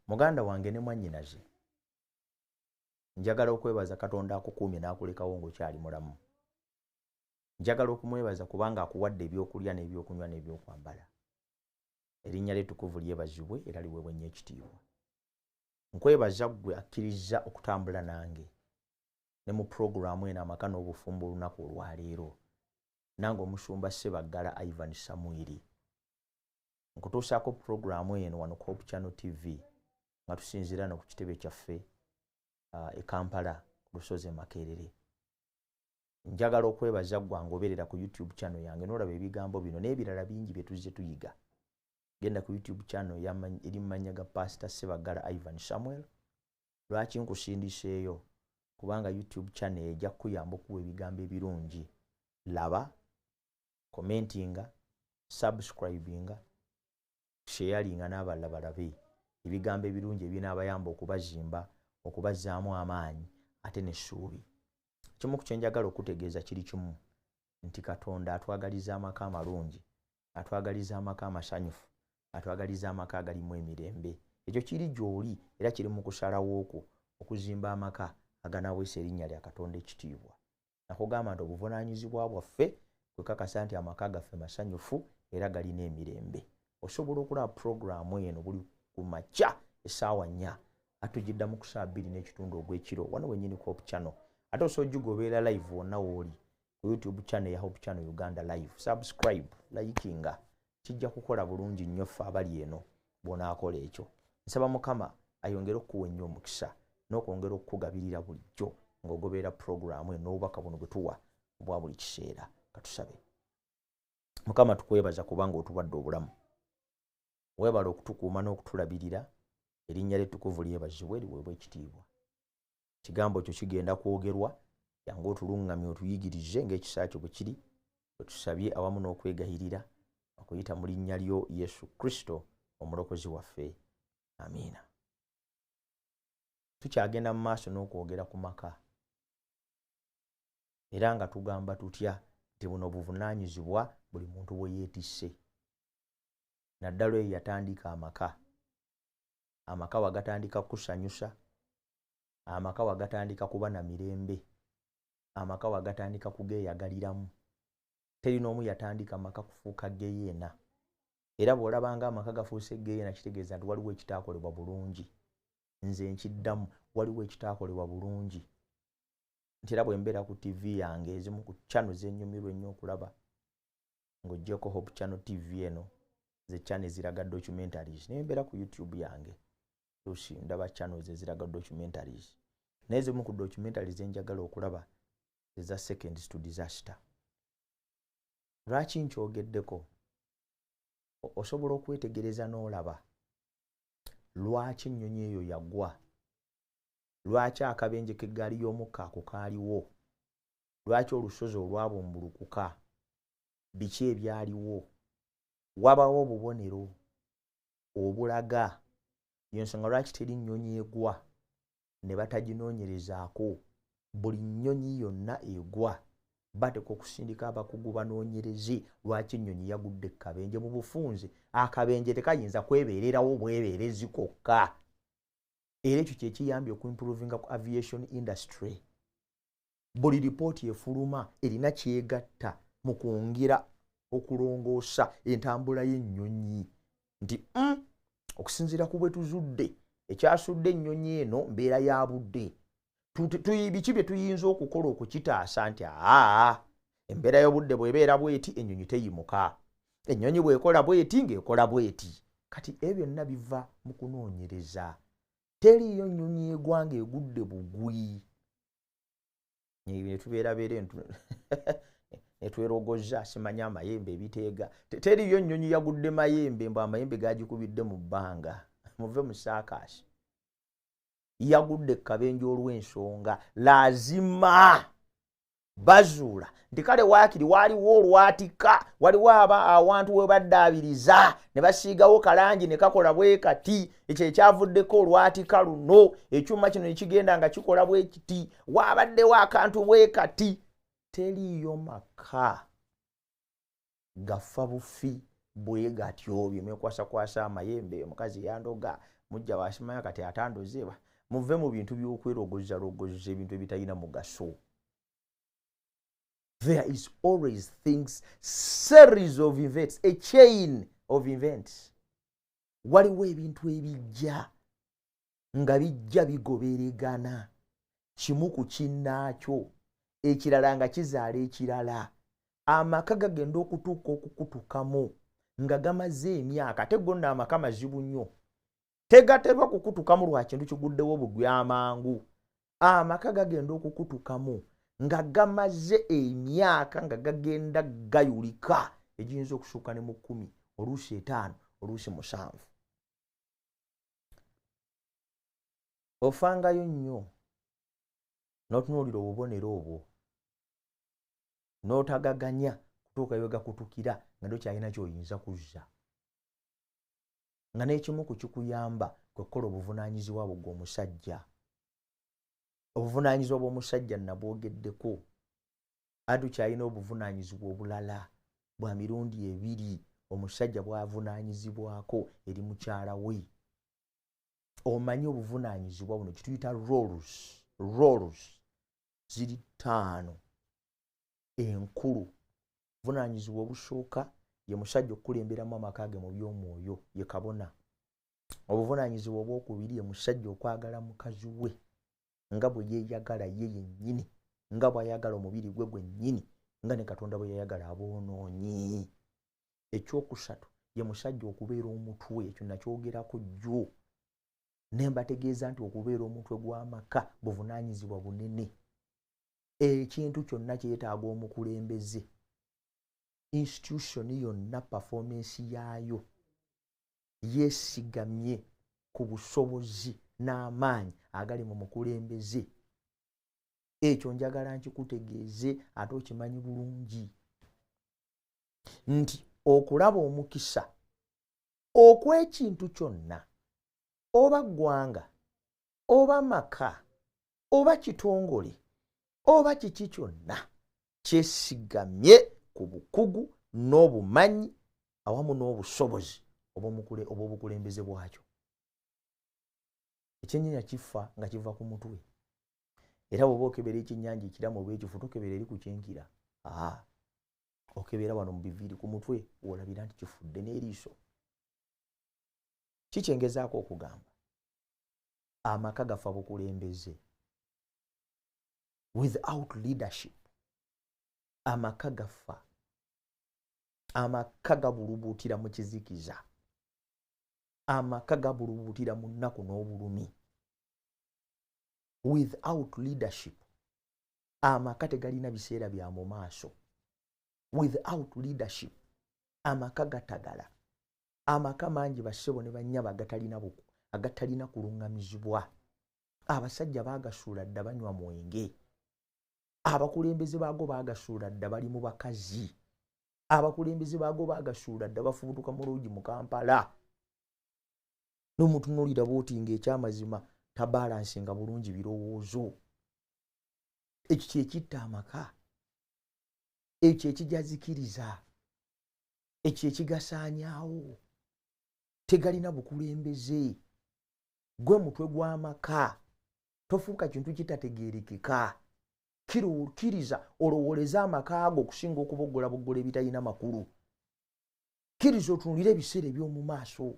Muganda wange ne mwannyinaze, njagala okwebaza Katonda akukuumye n'akulekawo ng'okyali mulamu. Njagala okumwebaza kubanga akuwadde ebyokulya n'ebyokunywa n'ebyokwambala. Erinnya ly'ettukuvu lyebazibwe era liweebwe nnyo ekitiibwa. Nkwebaza ggwe akkirizza okutambula nange ne mu pulogulaamu eno Amaka n'Obufumbo olunaku olwaleero. Nange omusumba Ssebaggala Ivan Samwiri nkutuusaako pulogulaamu eno wano ku Hope Channel TV nga tusinziira no ku kitebe kyaffe e Kampala ku lusozi e Makerere. Njagala okwebaza ggwe angoberera ku YouTube channel yange n'olaba ebigambo bino n'ebirala bingi bye tuzze tuyiga. Genda ku YouTube channel eri mu mannya ga Pastor Ssebaggala Ivan Samuel. Lwaki nkusindiseeyo? Kubanga YouTube channel ejja kukuyamba okuwa ebigambo ebirungi. Laba, commentinga, subscribinga, sharinga n'abalala balabe ebigambo ebirungi ebinaabayamba okubazimba, okubazzaamu amaanyi ate n'essuubi. Kimu ku kye njagala okutegeeza kiri kimu nti Katonda atwagaliza amaka amalungi, atwagaliza amaka amasanyufu, atwagaliza amaka agalimu emirembe. Ekyo kiri gy'oli era kiri mu kusalawo okwo okuzimba amaka aganaweesa erinnya lya Katonda ekitiibwa. Nakugamba nti obuvunaanyizibwa bwaffe kwekakasa nti amaka gaffe masanyufu era galina emirembe. Osobola okulaba pulogulaamu eno buli ku makya essaawa 4, atugiddamu ku ssaawa 2:30 ogw'ekiro wano wennyini ku Hope Channel. Ate osobola ogigoberera live wonna w'oli ku YouTube channel ya Hope Channel Uganda live. Subscribe, likinga, kijja kukola bulungi nnyo ffe abali eno bw'onaakola ekyo. Nsaba Mukama ayongere okukuwa ennyo omukisa n'okwongera okukugabirira bulijjo ng'ogoberera pulogulaamu eno n'obubaka buno bwe tuwa obwa buli kiseera. Katusabe. Mukama, tukwebaza kubanga otuwadde obulamu. Weebale okutukuuma n'okutulabirira. Erinnya ly'ettukuvu lyebazibwe, liweebwe ekitiibwa. Kigambo kyo kigenda kwogerwa, jangu otuluŋŋamye otuyigirize ng'ekisa kyo bwe kiri. Bwe tusabye awamu n'okwegayirira okuyita mu linnya lyo Yesu Kristo omulokozi waffe. Amiina. Tukyagenda mu maaso n'okwogera ku maka era nga tugamba tutya nti buno obuvunaanyizibwa buli muntu bwe yeetisse, naddala oyo yatandika amaka. Amaka wagatandika kukusanyusa, amaka wagatandika kuba na mirembe, amaka wagatandika kugeeyagaliramu. Teri n'omu yatandika maka kufuuka geyeena. Era bw'olabanga amaka gafuuse geyeena, kitegeeza nti waliwo ekitaakolebwa bulungi. Nze nkiddamu, waliwo ekitaakolebwa bulungi. Nti era bwe mbeera ku TV yange, ezimu ku channel zenyumirwa ennyo okulaba ng'oggyeko Hope Channel TV eno, ze channel eziraga documentaries. Naye mbeera ku YouTube yange lusi ndaba channels eziraga documentaries, naye ezimu ku documentaries zenjagala okulaba eza Seconds to Disaster. Lwaki nkyogeddeko? Osobola okwetegereza n'olaba lwaki ennyonyi eyo yagwa, lwaki akabenje k'eggaali y'omukka ako kaaliwo, lwaki olusozi olwabumbulukuka, biki ebyaliwo. Wabawo obubonero obulaga. Yensonga lwaki teri nnyonyi egwa ne bataginoonyerezaako. Buli nnyonyi yonna egwa bateekwa okusindika abakugu banoonyereze lwaki ennyonyi yagudde kabenje. Mu bufunze, akabenje tekayinza kwebeererawo bwebeerezi kokka. Era ekyo kyekiyambye okuimprovinga ku aviation industry. Buli ripooti efuluma erina kyegatta mu kwongera okulongoosa entambula y'ennyonyi nti okusinziira ku bwe tuzudde, ekyasudde ennyonyi eno mbeera ya budde. Biki bye tuyinza okukola okukitaasa nti aa embeera y'obudde bw'ebeera bweti, ennyonyi teyimuka, ennyonyi bw'ekola bweti ng'ekola bweti. Kati ebyo byonna biva mu kunoonyereza. Teriiyo nnyonyi egwa ng'egudde bugwi netubeerabeera netwerogoza simanya amayembe ebiteega. Teriiyo nnyonyi yagudde mayembe mbu amayembe gagikubidde mu bbanga. Muve mu saakaasi. Yagudde kabenje olw'ensonga lazima bazuula nti kale waakiri waliwo olwatika, waliwo aba awantu we baddaabiriza ne basiigawo kalangi ne kakola bwe kati, ekyo ekyavuddeko olwatika luno, ekyuma kino ne kigenda nga kikola bwe kiti, waabaddewo akantu bwe kati. Teriiyo maka gafa bufi Bwe gatyo byemwekwasakwasa amayembe, omukazi yandoga, mujja wasimanya kati atandoze. Muve mu bintu by'okwerogozza ebintu ebitalina mugaso. There is always things, series of events, a chain of events. Waliwo ebintu ebijja nga bijja bigoberegana, kimu ku kinnaakyo, ekirala nga kizaala ekirala. Amaka gagenda okutuuka okukutukamu nga gamaze emyaka, ate gonna amaka mazibu nnyo. Tegaterwa kukutukamu lwa kintu kiguddewo bugwi amangu. Amaka gagenda okukutukamu nga gamaze emyaka nga gagenda gayulika, egiyinza okusukka ne mu 10, oluusi 5, oluusi 7. Ofangayo nnyo n'otunuulira obubonero obwo, n'otagaganya kutuuka we gakutukira nga tokyalina ky'oyinza kuzza. Nga n'ekimu ku kikuyamba kwe kukola obuvunaanyizibwa bwo gw'omusajja. Obuvunaanyizibwa bw'omusajja nabwogeddeko, ate tukyalina obuvunaanyizibwa obulala bwa mirundi ebiri omusajja bw'avunaanyizibwako eri mukyala we. Omanyi obuvunaanyizibwa buno kituyita roles. Roles ziri 5 enkulu. Obuvunaanyizibwa obusooka ye musajja okukulemberamu amaka ge mu by'omwoyo, ye kabona. Obuvunaanyizibwa obwokubiri ye musajja okwagala mukazi we nga bwe yeeyagala ye yennyini, nga bw'ayagala omubiri gwe gwennyini, nga ne Katonda bwe yayagala aboonoonyi. Ekyokusatu ye musajja okubeera omutwe, ekyo nakyogerako jjo ne mbategeeza nti okubeera omutwe gw'amaka buvunaanyizibwa bunene. Ekintu kyonna kyetaaga omukulembeze. Institution yonna performance yaayo yeesigamye ku busobozi n'amaanyi agali mu mukulembeze. Ekyo njagala nkikutegeeze ate okimanyi bulungi nti okulaba omukisa okw'ekintu kyonna, oba ggwanga, oba maka, oba kitongole, oba kiki kyonna, kyesigamye ku bukugu n'obumanyi awamu n'obusobozi obw'obukulembeze bwakyo. Ekyennyanja kifa nga kiva ku mutwe. Era bw'oba okebera ekyennyanja ekiramu oba ekifu, tokebera eri ku kyenkira. Okebera wano mu biviiri ku mutwe w'olabira nti kifudde n'eriiso. Kikyengezaako okugamba, amaka gafa bukulembeze. Without leadership, amaka gafa. Amaka gabulubuutira mu kizikiza. Amaka gabulubuutira mu nnaku n'obulumi. Without leadership, amaka tegalina biseera bya mu maaso. Without leadership, amaka gatagala. Amaka mangi bassebo ne bannyabo agatalina kuluŋŋamizibwa. Abasajja baagasuula dda banywa mwenge. Abakulembeze baago baagasuula dda bali mu bakazi. Abakulembeze baago baagasuula dda bafubutuka mu loogi mu Kampala. N'omutunuulira bw'oti ng'ekyamazima tabalansinga bulungi birowoozo. Ekyo kye kitta amaka. Ekyo ekijazikiriza. Ekyo ekigasaanyaawo. Tegalina bukulembeze. Gwe mutwe gw'amaka. Tofuuka kintu kitategeerekeka. Kkiriza olowooleze amaka ago okusinga okuboggolaboggola ebitalina makulu. Kkiriza otunuulire ebiseera eby'omu maaso.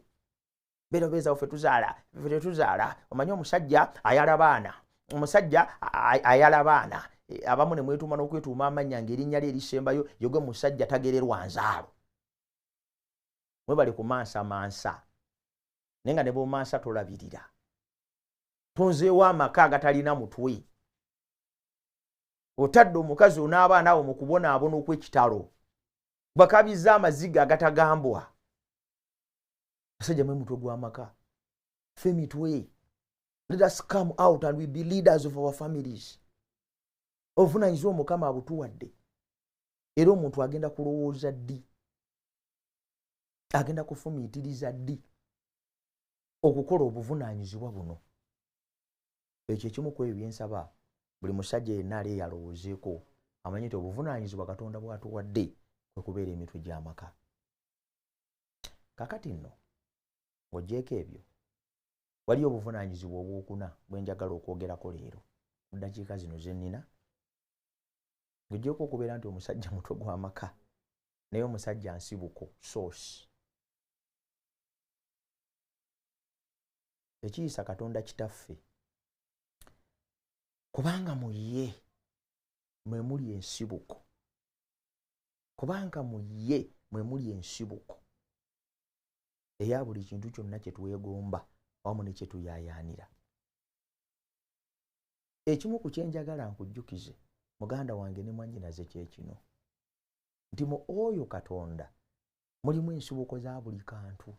Beera beeza ffe tuzaala, ffe tetuzaala. Omanyi omusajja ayala baana. Omusajja ayala baana. Abamu ne mwetuuma n'okwetuuma amannya ng'erinnya lye erisembayo ye gwe musajja tagererwa nzaalo. Mwebale kumansamansa. Naye nga ne bw'omansa tolabirira. Tonzeewo amaka agatalina mutwe. Otadde omukazi on'abaana abo mu kubonaabona okw'ekitalo. Bakabizza amaziga agatagambwa. Basajja mwe mutwe gw'amaka. Ffe mitwe. Let us come out and we be leaders of our families. Obuvunaanyizibwa Omukama abutuwadde. Era omuntu agenda kulowooza ddi? Agenda kufumiitiriza ddi okukola obuvunaanyizibwa buno? Ekyo ekimu ku ebyo bye nsaba buli musajja yenna ali eyalowoozeeko amanye nti obuvunaanyizibwa Katonda bw'atuwadde kwe kubeera emitwe gy'amaka. Kakati nno ng'oggyeeko ebyo, waliyo obuvunaanyizibwa obwokuna bwe njagala okwogerako leero mu ddakiika zino ze nnina. Ng'oggyeeko okubeera nti omusajja mutwe gw'amaka, naye omusajja nsibuko, source. Ekiyisa Katonda kitaffe, kubanga mu ye mwe muli ensibuko, kubanga mu ye mwe muli ensibuko eya buli kintu kyonna kye twegomba wamu ne kye tuyaayaanira. Ekimu ku kye njagala nkujjukize muganda wange ne mwannyinaze kye kino, nti mu oyo Katonda mulimu ensibuko za buli kantu.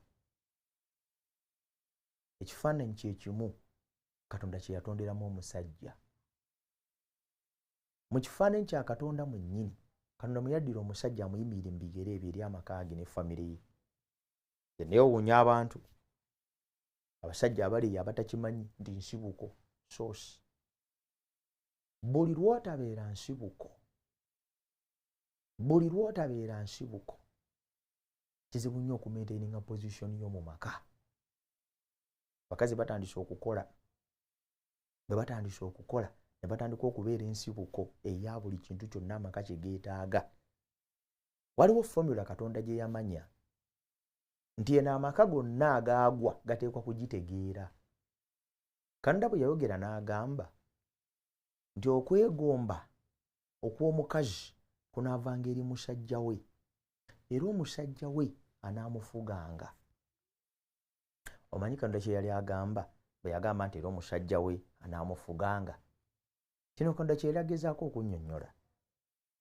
Ekifaananyi kye kimu Katonda kye yatonderamu omusajja. Mu kifaananyi kya Katonda mwennyini, Katonda mwe yaddira omusajja amuyimirire mu bigere ebyo eri amaka ge ne famire ye. Neewuunya abantu abasajja abali eyo abatakimanyi nti nsibuko, source. Buli lw'otabeera nsibuko, buli lw'otabeera nsibuko, kizibu nnyo okumaintaininga position yo mu maka. Abakazi batandise okukola, bwe batandise okukola ne batandika okubeera ensibuko eya buli kintu kyonna amaka kye geetaaga. Waliwo formula Katonda gye yamanya nti eno amaka gonna agaagwa gateekwa kugitegeera. Katonda bwe yayogera n'agamba nti okwegomba okw'omukazi kunaavanga eri musajja we, era omusajja we anaamufuganga. Omanyi Katonda kye yali agamba bwe yagamba nti era omusajja we anaamufuganga? Kino Katonda kye yali agezaako okunnyonnyola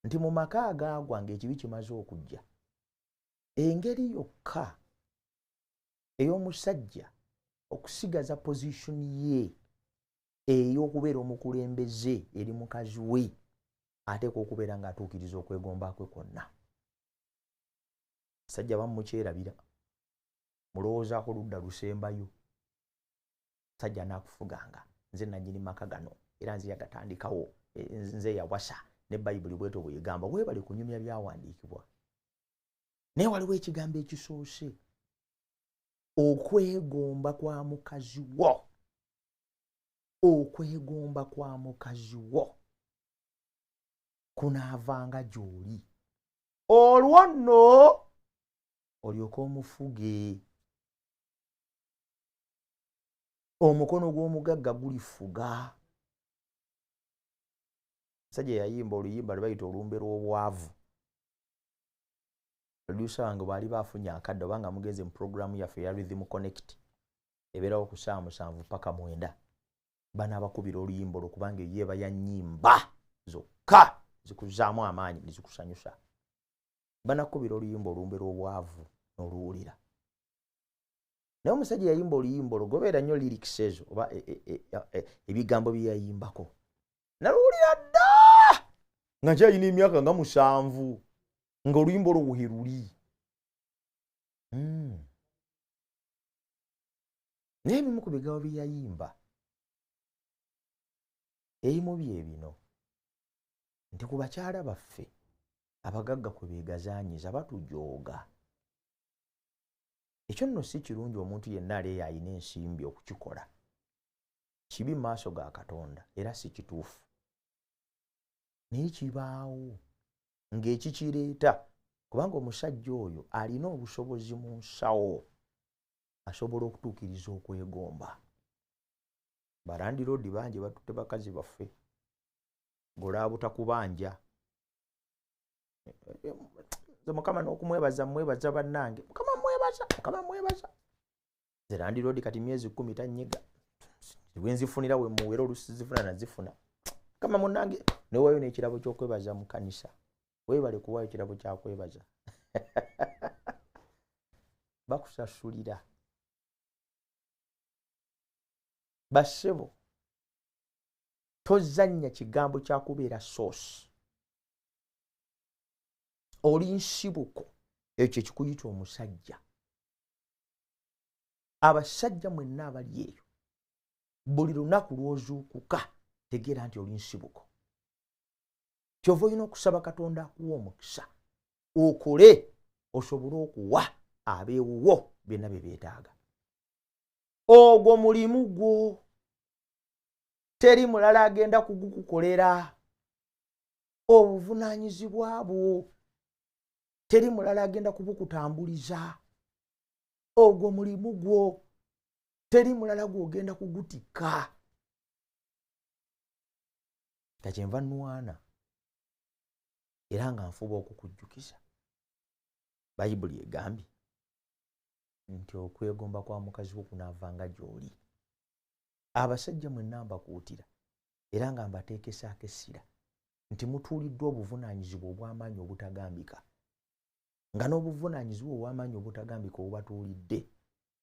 nti mu maka agaagwa ng'ekibi kimaze okujja, engeri yokka ey'omusajja okusigaza position ye ey'okubeera omukulembeze eri mukazi we, ateekwa okubeera ng'atuukiriza okwegomba kwe kwonna. Abasajja bamukyerabira, mulowoozaako ludda lusembayo. Musajja anaakufuganga, nze nannyini maka gano, era nze yagatandikawo, nze yawasa, ne Bayibuli bwetyo bw'egamba. Weebale kunyumya byawandiikibwa, naye waliwo ekigambo ekisoose, okwegomba kwa mukazi wo. Okwegomba kwa mukazi wo kunaavanga gy'oli, olwo nno olyoke omufuge. Omukono gw'omugagga gulifuga. Musajja yayimba oluyimba lwe bayita olumbe lw'obwavu. Producer wange bw'aliba afunye akadde oba nga mugenze mu puroguramu yaffe eya Rhythm Connect, ebeerawo ku ssaawa 7 paka 9, banaabakubira oluyimba olwo, kubanga eyo eba ya nnyimba zokka zikuzaamu amaanyi ne zikusanyusa. Banakubira oluyimba olumbe lw'obwavu n'oluwulira. Naye omusajja yayimba oluyimba olwo, gobeera nnyo lyrics ezo oba ebigambo bye yayimbako, naluwulira dda nga nkyalina emyaka nga 7, ng'oluyimba olwo we luli. Naye ebimu ku bigambo bye yayimba ebimu bye bino, nti ku bakyala baffe abagagga kwe beegazaanyiza batujooga. Ekyo nno si kirungi omuntu yenna ali eyo alina ensimbi okukikola. Kibi mu maaso ga Katonda era si kituufu, naye kibaawo ng'ekikireeta, kubanga omusajja oyo alina obusobozi mu nsawo, asobola okutuukiriza okwegomba. Balandiroodi bangi batutte bakazi baffe ng'olaabutakubanja. Nze Mukama n'okumwebaza mwebaza bannange, Mukama mwebaza, Mukama mwebaza. Nze landiroodi kati myezi 10 tannyiga, bwe nzifunira we muwera oluusi zifuna nazifuna. Mukama munnange, newaayo n'ekirabo ky'okwebaza mu kkanisa. Weebale kuwaayo ekirabo kya kwebaza. Bakusasulira. Bassebo, tozannya kigambo kya kubeera source. Oli nsibuko, ekyo kikuyita omusajja. Abasajja mwenna abali eyo, buli lunaku lw'ozuukuka tegeera nti oli nsibuko. Ky'ova olina okusaba Katonda akuwa omukisa okole osobole okuwa abeewuwo byonna bye beetaaga. Ogwo mulimu gwo, teri mulala agenda kugukukolera. Obuvunaanyizibwa bwo, teri mulala agenda kubukutambuliza. Ogwo mulimu gwo, teri mulala gw'ogenda kugutikka. Kakyenva nnwana era nga nfuba okukujjukiza. Bayibuli egambye nti okwegomba kwa mukazi wo kunaavanga gy'oli. Abasajja mwenna mbakuutira era nga mbateekesaako essira nti mutuuliddwa obuvunaanyizibwa obw'amaanyi obutagambika, nga n'obuvunaanyizibwa obw'amaanyi obutagambika obubatuulidde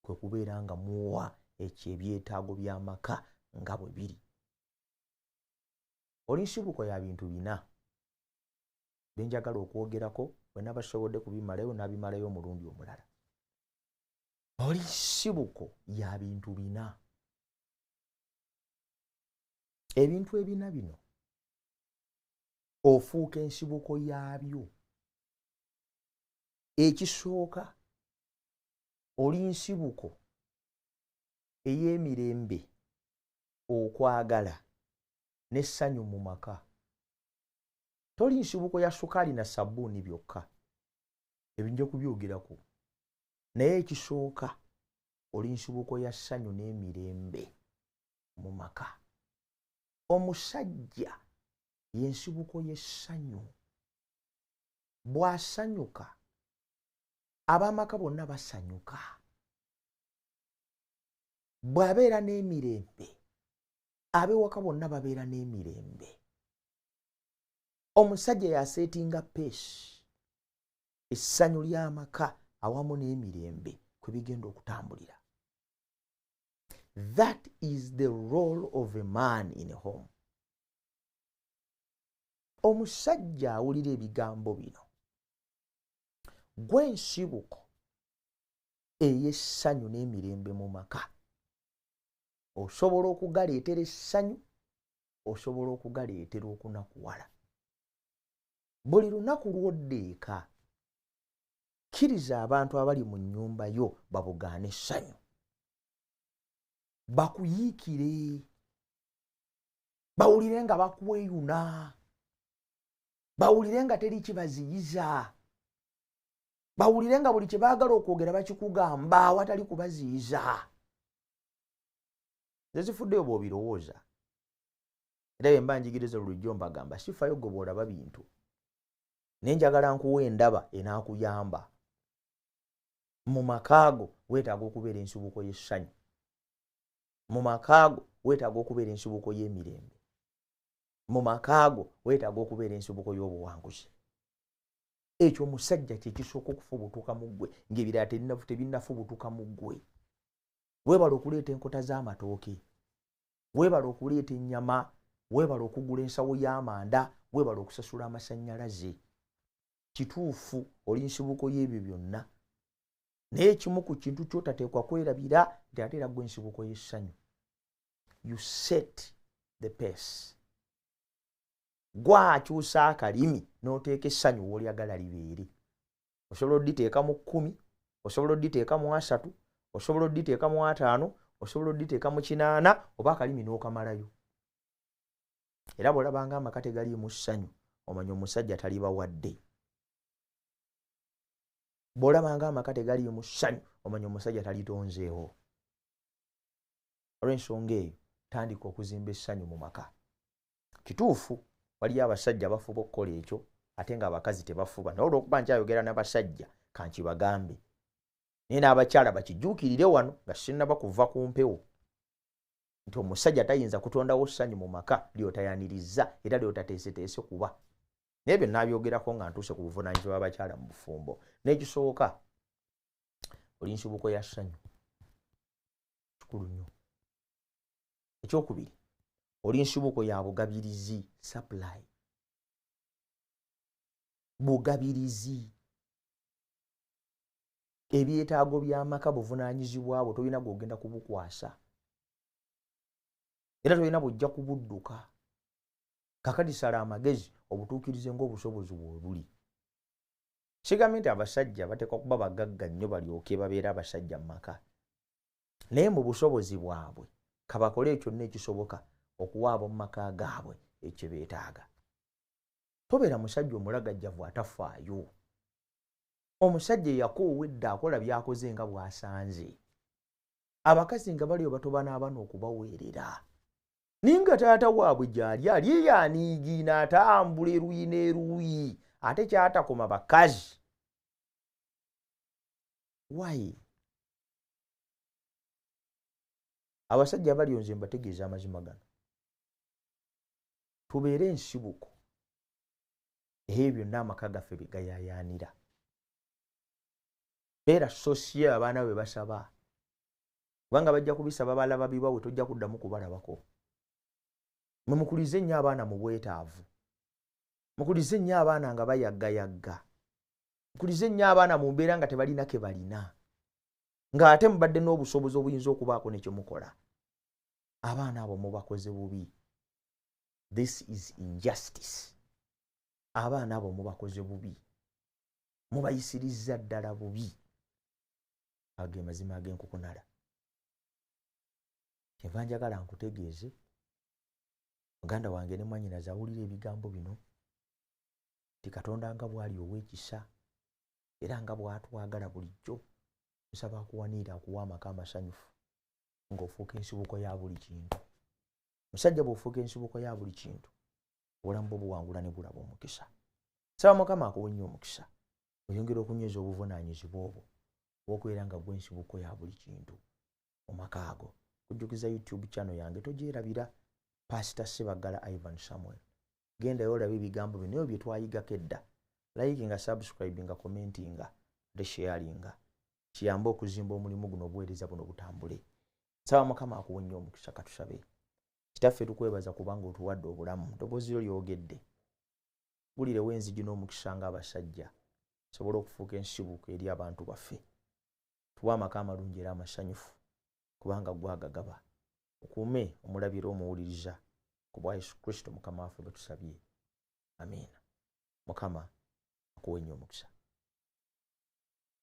kwe kubeera nga muwa ekyo ebyetaago by'amaka nga bwe biri. Oli nsibuko ya bintu bina bye njagala okwogerako, bwe nabasobodde kubimalayo n'abimalayo omulundi omulala. Oli nsibuko ya bintu bina. Ebintu ebina bino ofuuka ensibuko yaabyo. Ekisooka, oli nsibuko ey'emirembe, okwagala n'essanyu mu maka. Toli nsibuko ya sukaali na sabbuuni byokka, ebyo nja kubyogerako, naye ekisooka oli nsibuko ya ssanyu n'emirembe mu maka. Omusajja y'ensibuko y'essanyu. Bw'asanyuka ab'amaka bonna basanyuka. Bw'abeera n'emirembe ab'ewaka bonna babeera n'emirembe. Omusajja yaseetinga peesi, essanyu ly'amaka awamu n'emirembe kwe bigenda okutambulira. That is the role of a man in a home. Omusajja awulira ebigambo bino, gwe nsibuko ey'essanyu n'emirembe mu maka. Osobola okugaleetera essanyu, osobola okugaleetera okunakuwala. Buli lunaku lw'odda eka, kkiriza abantu abali mu nnyumba yo babugaane essanyu, bakuyiikire, bawulire nga bakweyuna, bawulire nga teri kibaziyiza, bawulire nga buli kye baagala okwogera bakikugamba awatali kubaziyiza. Nze zifuddeyo bw'obirowooza, era bwe mba njigiriza bulijjo mbagamba sifayo gwe bw'olaba bintu, naye njagala nkuwa endaba enaakuyamba. Mu makaago weetaaga okubeera ensibuko y'essanyu. Mu makaago weetaaga okubeera ensibuko y'emirembe. Mu makaago weetaaga okubeera ensibuko y'obuwanguzi. Ekyo omusajja kye kisooka okufubutuka mu ggwe, ng'ebirala tebinnafubutuka mu ggwe. Weebale okuleeta enkota z'amatooke, weebale okuleeta ennyama, weebale okugula ensawo y'amanda, weebale okusasula amasannyalaze. Kituufu oli nsibuko y'ebyo byonna, naye ekimu ku kintu ky'otateekwa kwerabira nti ate era ggwe ensibuko y'essanyu. You set the pace. Gwakyusa akalimi n'oteeka essanyu w'olyagala libeere. Osobola odditeeka mu 10, osobola odditeeka mu 30, osobola odditeeka mu 50, osobola odditeeka mu 80, oba akalimi n'okamalayo. Era bw'olabanga amaka tegaliimu ssanyu, omanya omusajja talibawadde. Bw'olabanga amaka tegaliimu ssanyu, omanya omusajja talitonzeewo. Olw'ensonga eyo tandika okuzimba essanyu mu maka. Kituufu waliyo abasajja bafuba okukola ekyo ate ng'abakazi tebafuba, naye olw'okuba nkyayogera n'abasajja kankibagambe, naye n'abakyala bakijjuukirire wano nga sinnaba kuva ku mpewo nti omusajja tayinza kutondawo ssanyu mu maka ly'otayaniriza era ly'otateeseteese kuba. Naye byo naabyogerako nga ntuuse ku buvunaanyizibwa bw'abakyala mu bufumbo. N'ekisooka, oli nsibuko ya ssanyu, kikulu nnyo. Ekyokubiri, oli nsibuko ya bugabirizi, supply. Bugabirizi. Ebyetaago by'amaka buvunaanyizibwa bwo, tolina gw'ogenda kubukwasa era tolina bw'ojja kubudduka. Kakati sala amagezi obutuukirize ng'obusobozi bw'obuli. Sigambye nti abasajja bateekwa kuba bagagga nnyo balyoke babeere abasajja mu maka, naye mu busobozi bwabwe kabakole kyonna ekisoboka okuwa ab'omu maka gaabwe ekyo beetaaga. Tobeera musajja omulagajjavu atafaayo. Omusajja eyakoowa edda akola by'akoze nga bw'asanze. Abakazi nga baliyo batoba n'abaana okubaweerera, naye nga taata waabwe gy'ali ali eyo aniigiina atambula eruuyi n'eruuyi, ate kyatakoma bakazi. Why? Abasajja abaliyo nze mbategeeza amazima gano, tubeere ensibuko ebyo byonna amaka gaffe bye gayayaanira. Beera source abaana bwe basaba, kubanga bajja kubisaba balaba bibawe, tojja kuddamu kubalabako. Mwe mukulize nnyo abaana mu bwetaavu, mukulize nnyo abaana nga bayaggayagga, mukulize nnyo abaana mu mbeera nga tebalina ke balina, ng'ate mubadde n'obusobozi obuyinza okubaako ne kyemukola. Abaana abo mubakoze bubi. This is injustice. Abaana abo mubakoze bubi, mubayisirizza ddala bubi. Ago mazima ag'enkukunala. Kyenva njagala nkutegeeze, muganda wange ne mwannyinaze awulira ebigambo bino, nti Katonda nga bw'ali ow'ekisa era nga bw'atwagala bulijjo, nsaba akuwaniire akuwa amaka amasanyufu ng'ofuuka ensibuko ya buli kintu. Musajja bw'ofuuka ensibuko ya buli kintu, obulamu bwo buwangula ne bulaba omukisa. Saba Mukama akuwe nnyo omukisa, oyongera okunyweza obuvunaanyizibwa obwo obw'okubeera nga gwe ensibuko ya buli kintu mu maka ago. Kujjukiza YouTube channel yange togyerabira, Pastor Ssebaggala Ivan Samuel. Gendayo olabe ebigambo bino ebyo bye twayigako edda. Likinga, subscribinga, commentinga ate sharinga, kiyambe okuzimba omulimu guno, obuweereza buno butambule. Saba Mukama akuwe nnyo omukisa. Katusabe. Kitaffe, tukwebaza kubanga otuwadde obulamu, ddoboozi lyo lyogedde. Gulirewo enzigi n'omukisa ng'abasajja sobole okufuuka ensibuko eri abantu baffe, tuwe amaka amalungi era amasanyufu, kubanga gwagagaba. Okuume omulabira omuwuliriza, ku bwa Yesu Kristo Mukama waffe bwe tusabye, amiina. Mukama akuwe nnyo omukisa.